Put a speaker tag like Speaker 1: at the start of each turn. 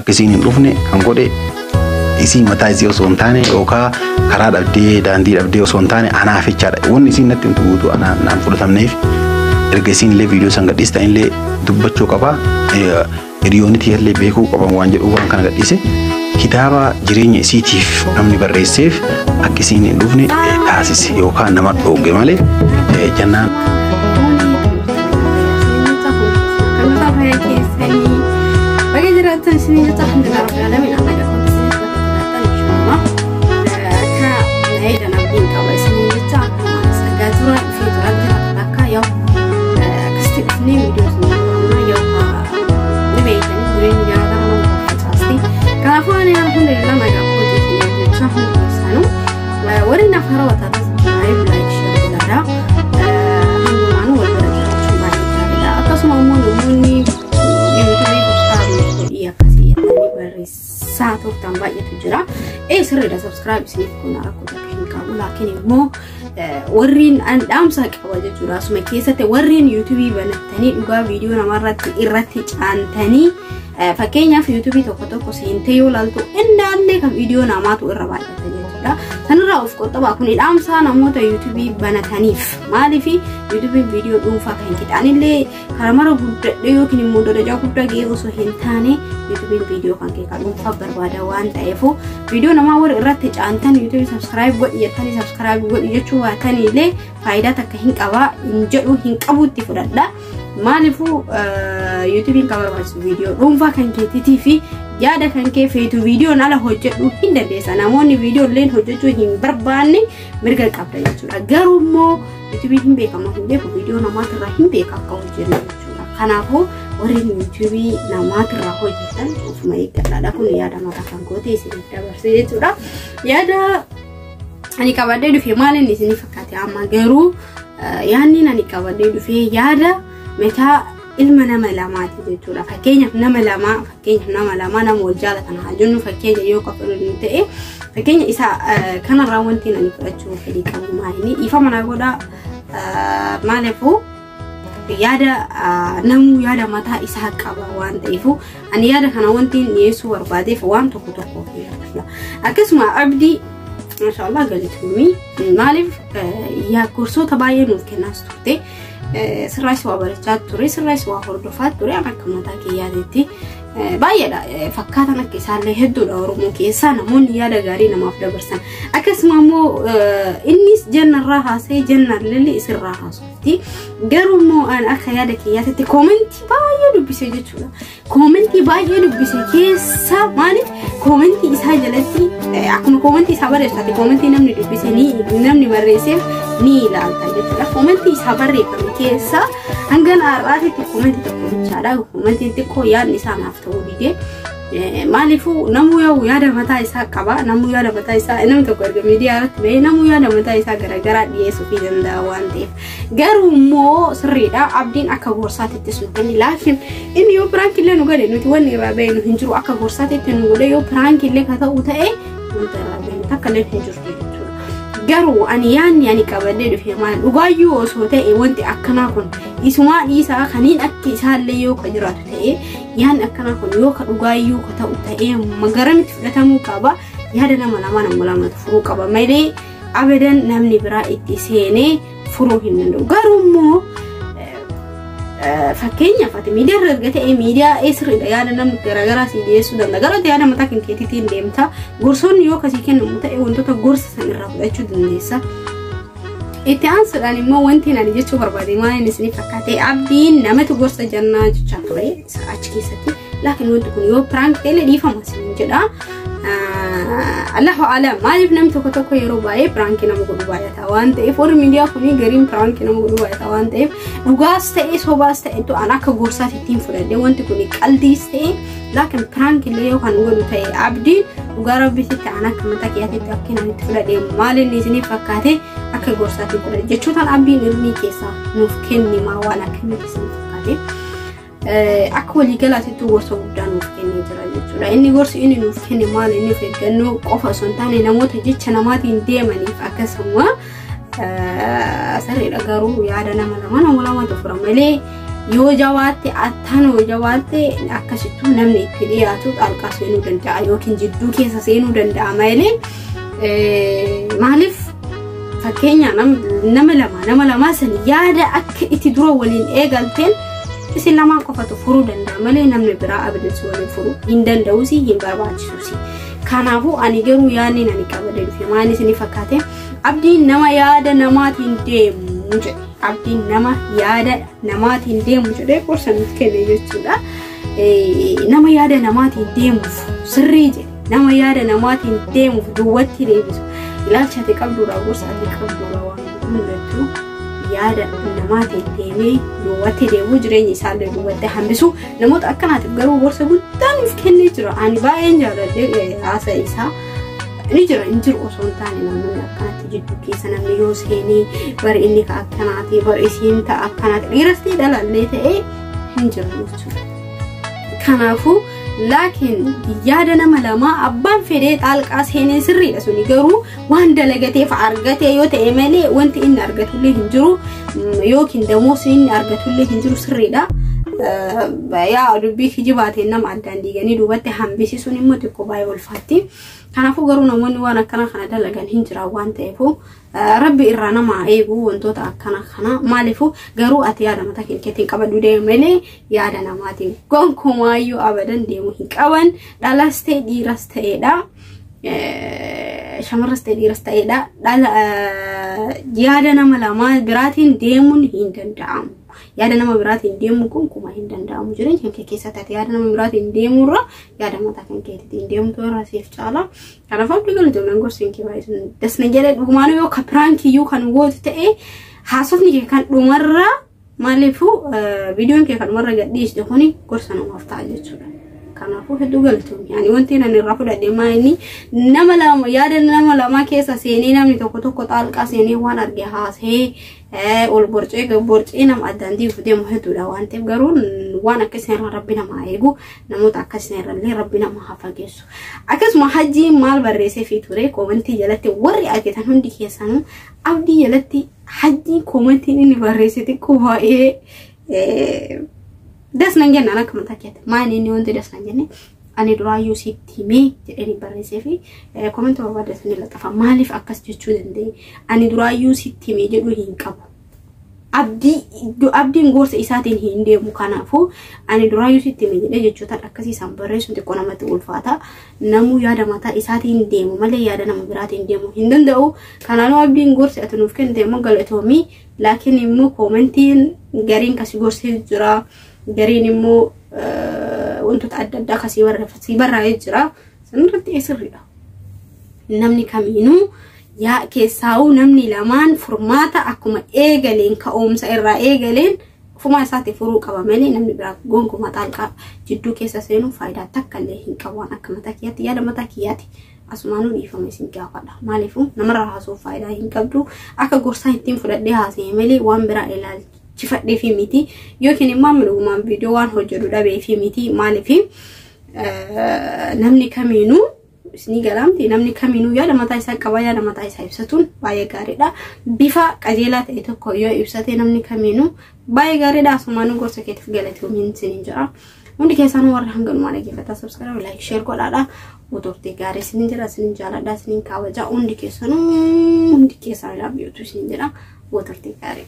Speaker 1: Akka isiin hin dhufne kan godhe isii mataa isii osoo hin taane yookaan karaa dhabdee daandii dhabdee osoo hin taane anaaf jechaadha. Wanni isiin natti himtu guutuu anaan naan fudhatamneef erga isiin illee viidiyoo san gadhiistan illee dubbachuu qaba. Hiriyoonni tiyyallee beekuu qaban waan jedhu waan kana gadhiise. Kitaaba jireenya isiitiif namni barreesseef akka isiin hin dhufne taasise yookaan nama dhooge malee jennaan.
Speaker 2: Baga jiraattan isinii jecha, alhamdulillah rabbil alamin, amma gaafatti isinii baga jiraattan inshallah. Akka naayidhan abdiin qaba isinii jecha, akkuma sagaa tura dhufee tura jira akka yoo akkasitti dhufnee viidiyoo isinii godhamna yoo ni beektanii jireenyi garaagaraa nama facaasti. Kanaafuu ani alhamdulillah nagaa kootii isinii jecha, hundi isaanuu warri naaf haarawaa taatan subscribe, like, share godhadhaa. Hundumaanuu wal bira jiraachuun baay'ee gaariidha. Akkasuma immoo namoonni yuutuubii subscribe godhii akkasii jettanii barreessaa turtan baay'eetu jira. Ee, sirriidha, subscribe isiniif kun rakkoo takka hin qabu. Laakiin immoo warreen an dhaamsa qaba jechuudha. Asuma keessatti warreen yuutuubii banattanii dhugaa viidiyoo namarratti irratti caantanii, fakkeenyaaf yuutuubii tokko tokko seentee yoo ilaaltu indaallee kan viidiyoo namaatu irra baay'ata jechuudha. Sanirraa of qoxxabaa, kun dhaamsaa namoota yuutuubii banataniif. Maaliif yuutuubiin viidiyoo dhuunfaa kan qixaanillee karaa mara guddadhe yookiin immoo darajaa guddaa ga'ee osoo hin taane, yuutuubiin viidiyoo kan kee kan dhuunfaa barbaada waan ta'eef, viidiyoo namaa warra irratti caantan yuutuubii subscribe godhi jettanii subscribe godhi jechuu baataniillee faayidaa takka hin qabaa hin jedhu, hin qabutti fudhadha. Maaliifuu yuutuubiin kan barbaachisu viidiyoo dhuunfaa kan keetiitii fi yaada kan kee feetu viidiyoon ala hojjedhuu hin dandeessa. Namoonni viidiyoo illee hojjechuu hin barbaanne mirga qabda jechuudha. Garuu immoo yuutuubiin hin beekama, hin beeku, viidiyoo namaatirraa hin beeka akka hojjennu jechuudha. Kanaafuu warri yuutuubii namaatirraa hojjetan ofuma eeggadhaadha. Kun yaada mataa kan goote isiniif dabarse jechuudha. Yaada ani qabadhee dhufe maal inni isinii fakkaate? Amma garuu yaadni ani qabadhee dhufe yaada mataa ilma nama lamaati jechuudha. Fakkeenyaaf nama lamaa nama wal jaalatan haa jennu, fakkeenya yoo qofa ta'e, fakkeenya isa kanarraa wanti ani fudhachuu fedhii qabu maali? Dhiifama mana godhaa, maaliifuu yaada namuu yaada mataa isaa qaba waan ta'eef, ani yaada kana wanti dhiyeessuu barbaadeef waan tokko tokko. Akkasuma Abdii, maashaallah, galatoomii. Maaliif yaa gorsoota baay'ee nuuf kennaas turte, sirraas waa barachaa ture, sirraas waa hordofaa ture. An akka mataa kiyyaatitti baay'eedha fakkaatan akka isaallee hedduudha Oromoo keessaa namoonni yaada gaarii namaaf dabarsan. Akkasuma immoo innis jannarraa haasa'ee jannallee isirraa haasofti. Garuu immoo an akka yaada kiyyaatitti koomentii baay'ee dubbise jechuudha. Koomentii baay'ee dubbise keessa, maaliif koomentii isaa jalatti akkuma koomentii isaa barreessate koomentii namni dubbise ni namni barreesseef ni ilaalta jechuudha. Koomentii isaa barreeffame keessa hanga har'aatitti koomentii tokko bichaadha. Koomentiin xiqqoo yaadni isaa naaf ta'uu dide. Maaliifuu namuu yoo yaada mataa isaa qaba. Namuu yaada mataa isaa, namni tokko erga miidiyaa irratti bahee namuu yaada mataa isaa garaagaraa dhiyeessuu fi danda'a waan ta'eef. Garuu immoo sirriidha, Abdiin akka gorsaatitti sun kenni, laakiin inni yoo piraankillee nu godhe nuti wanni irraa bahinu hin jiru. Akka gorsaatitti nu godhe yoo piraankillee ka ta'u ta'e, wanta irraa bahinu takka illee hin jirtu jechuudha. Garuu ani yaadni ani qabadhee dhufe maal? Dhugaayyuu osoo ta'e, wanti akkanaa kun isumaa dhiisaa, kaniin akka isaallee yoo ka jiraatu ta'e, yaadni akkanaa kun yoo ka dhugaayyuu ka ta'u ta'e garamitti fudhatamuu qaba? Yaada nama lama, nama lamatu furuu qaba malee abadan namni biraa itti seenee furuu hin danda'u. Garuu immoo fakkeenyaaf ati miidiyaa irra erga ta'e, miidiyaa sirriidha, yaada namni garaagaraa si dhiyeessuu danda'a. Garuu ati yaada mataa kan keetiitiin deemta. Gorsoonni yoo kasii kennamu ta'e, wantoota gorsa san irraa fudhachuu dandeessa. Itti aansuudhaan immoo wanti ani jechuu barbaade maal inni isiniif fakkaate? Abdiin namatu gorsa jannaa jechaa ture achi keessatti. Laakiin wanti kun yoo piraank ta'e dhiifama isin jedha. Allahu alam. Maaliif namni tokko tokko yeroo baay'ee piraankii nama godhu baay'ata waan ta'eef, warri miidiyaa kun gariin piraankii nama godhu baay'ata waan ta'eef, dhugaas ta'e sobaas ta'e an akka gorsaatti ittiin fudhadhe. Wanti kun qaldiis ta'e, laakiin piraankii illee yoo kan godhu ta'e Abdiin, dhugaa rabbisitti an akka mataa kiyyaatti akka inni itti fudhadhe maal inni isiniif fakkaate? Akka gorsaatti fudhadhe jechootaan Abdiin ilmii keessaa nuuf kennimaa waan akkamitti isiniif fakkaate? Akka waliigalaatti gorsa guddaa nuuf kennee jira jechuudha. Inni gorsi inni nuuf kenne maal? Inni of eeggannoo qofa osoo hin taane namoota jecha namaatiin deemaniif akkasuma sirriidha. Garuu yaada nama lama, nama lamatu fura malee Yoo jabaatte attaan yoo jabaatte akkasittuu namni itti dhiyaatu xaalqaa seenuu danda'a yookiin jidduu keessa seenuu danda'a malee maaliif fakkeenya nama lamaa san yaada akka itti dura waliin eegalteen isin lamaan qofatu furuu danda'a malee namni biraa abadan waliin furuu hin danda'usi hin barbaachisusi. Kanaafuu ani garuu yaadni ani qabadee dhufe maal isin fakkaate abdiin nama yaada namaatiin deemu jedhe. Abdiin nama yaada namaatiin deemu jedhee gorsa nuuf kenne jechuudha. Nama yaada namaatiin deemuuf sirrii jedhe. Nama yaada namaatiin deemuuf duwwatti deebisu. Ilaalcha ati qabduudha gorsa ati qabduudha waan hundattuu yaada namaatiin deemee duwwatti deemuu jireenya isaallee duwwatti hambisu namoota akkanaatiif garuu gorsa guddaa nuuf kennee jira. Ani baay'een jaalladhe haasa isaa. Ni jira hin jiru osoo hin taane namoonni akkanatti jidduu keessa namni yoo seenee bari inni ka akkanaati bari isiin ta'a akkanaati dhiiras ta'e dhalallee ta'ee hin jiru jechuudha. Kanaafuu laakiin yaada nama lamaa abbaan fedhee xaalqaa seenee sirriidha suni garuu waan dalagateef argatee yoo ta'e malee wanti inni argatullee hin jiru yookiin damoos inni argatullee hin jiru sirriidha. Yaa dubbii kijibaatiin nama addaan diiganii duubatti hambisiisuun immoo xiqqoo baay'ee ulfaatti. Kanaafuu garuu namoonni waan akkana kana dalagan hin jiran waan ta'eef rabbi irraa nama eegu wantoota akkana kana maaliifuu garuu ati yaada mataa keetiin qabadhu deemu malee yaada namaatiin gonkumaayyuu abadan deemu hin qaban dhalas ta'e dhiiras ta'edha. Shamarras ta'e dhiiras ta'edha. Dhala yaada nama lamaa biraatiin deemuun hin danda'amu. Yaada nama biraatiin deemuun gonkumaa hin danda'amu. Jireenya kee keessatti ati yaada nama biraatiin deemurra yaada mataa kan keetiitiin deemtu irra siif caala. Kanaaf abdii galatoomnaan gorsiin kee baay'ee dasna jedhee dhugumaanuu yoo ka piraankiyyuu kan gootu ta'e haasofni kee kan dhumarra maaliifuu viidiyoon kee kan dhumarra gadhiiste kuni gorsa namaaf ta'a jechuudha. Kanaafuu hedduu galatoomni. Ani wanti ani irraa fudhadhe maa inni nama lama yaada nama lama keessa seenee namni tokko tokko xaalqaa seenee waan arge haasee ol borcee borcee nama addaan diiguuf deemu hedduudha waan ta'eef garuu waan akkasii irraa rabbi nama eegu namoota akkasii irrallee rabbi nama haa fageessu. Akkasuma hajjiin maal barreessee fi ture koomantii jalatti warri argitan hundi keessanuu abdii jalatti hajjiin koomantiin inni barreesse xiqqoo baay'ee das nan jennaan akka mataa keetti maal inni wanti das nan jenne ani duraayyuu sitti himee jedhanii barreessee fi koomantii barbaadatan laxafa maaliif akkas jechuu danda'e ani duraayyuu sitti himee jedhu hin qabu. Abdiin gorsa isaatiin hin deemu kanaafuu ani duraayyuu sitti himee jedhee jechootaan akkasii isaan barreessuun xiqqoo namatti ulfaata. Namuu yaada mataa isaatiin deemu malee yaada nama biraatiin deemu hin danda'u. Kanaafuu abdiin gorsa ati nuuf kennite immoo galatoomii laakiin immoo koomantiin gariin kasi gorsee jira. Gariin immoo wantoota adda addaa kasii barraa'ee jira. Sanarratti sirriidha. Namni kamiinuu yaa keessaa'uu namni lamaan furmaata akkuma eegaleen ka'umsa irraa eegaleen ofumaa isaatti furuu qaba malee namni biraa gonkumaa xaalqaa jidduu keessa seenuu faayidaa takka illee hin qabu waan akka mataa kiyyaatti yaada mataa kiyyaatti asumaanuu dhiifama isin gaafadha. Maaliifuu namarraa haasa'uuf faayidaa hin qabdu akka gorsaa ittiin fudhadhee haasa'e malee waan biraa ilaalchifadhee fi miti yookiin immoo amma dhugumaan viidiyoo waan hojjedhu dhabee fi miti maaliif namni kamiinuu isinii galaamti namni kamiinuu yaada mataa isaa qaba yaada mataa isaa ibsatuun baay'ee gaariidha. Bifa qajeelaa ta'e tokko yoo ibsate namni kamiinuu baay'ee gaariidha. Asumaanuu gorsa keetiif galatoomiin isiniin jira. Hundi keessanuu warra hanganumaa dhaggeeffataa subscribe like share godhaadha. Uturtii gaarii isiniin jira isiniin jaaladha isiniin kabaja hundi keessanuu hundi keessanuu ilaabbiyootu isiniin jira. Uturtii gaarii.